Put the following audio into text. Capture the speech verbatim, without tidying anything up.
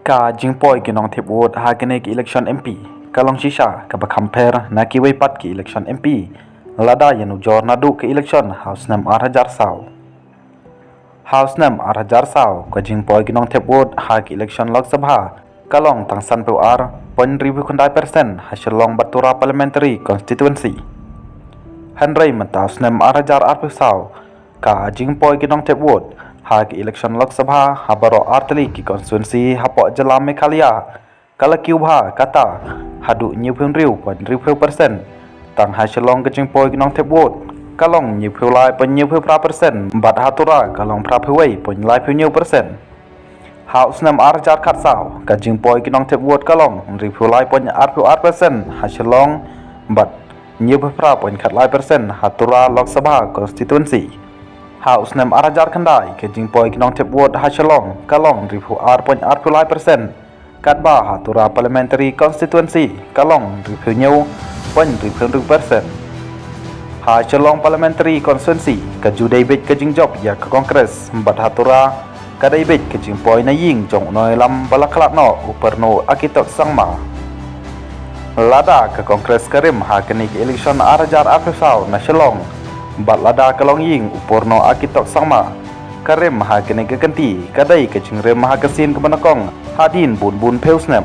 Ka jingpoi ki nongthep vote ha kane ka election M P ka long shisha kaba kham pher na kiwei pat ki election M P, lada ïanujor naduh ka election ha u snem ar hajar saw. Ha u snem ar hajar saw, ka jingpoi ki nongthep vote ha ki election Lok Sabha ka long tang sanphew ar point hynriewphew khyndai percent ha Shillong bad Tura Parliamentary Constituency. Hynrei mynta u snem ar hajar arphew saw, ka jingpoi ki nongthep vote ha ki election Lok Sabha ha baroh artylli ki constituency hapoh jylla Meghalaya ka la kiew bha kata haduh hynñiewphew hynriew point hynriewphew percent. Tang ha Shillong ka jingpoi ki nongthep vote ka long hynñiewphew lai point hynñiewphew phra percent bad ha Tura ka long phraphew wei point laiphew hynñiew percent. Ha u snem ar hajar khatsaw, ka jingpoi ki nongthep vote ka long hynriewphew lai point arphew ar percent ha Shillong bad hynñiewphew phra point khatlai percent ha Tura Lok Sabha Constituency. Ha u snem ar hajar khyndai, ka jingpoi ki nongthep vote ha Shillong ka long hynriewphew ar point arphew lai percent, katba ha Tura Parliamentary Constituency ka long hynriewphew hynñiew point hynriewphew hynriew percent. Ha Shillong Parliamentary Constituency, ka ju dei beit ka jingjop ïa ka Congress bad ha Tura ka dei beit ka jingpoi na ïing jong u nongïalam ba la khlad noh, u Purno Akitok Sangma. Lada ka Congress ka rim ha kane ka election ar hajar arphew saw na Shillong, bad lada ka longïing u Purno Akitok Sangma ka rim ha kane ka kynti, ka dei ka jingrim ha ka sien kaba nyngkong hadien bun bun phew snem.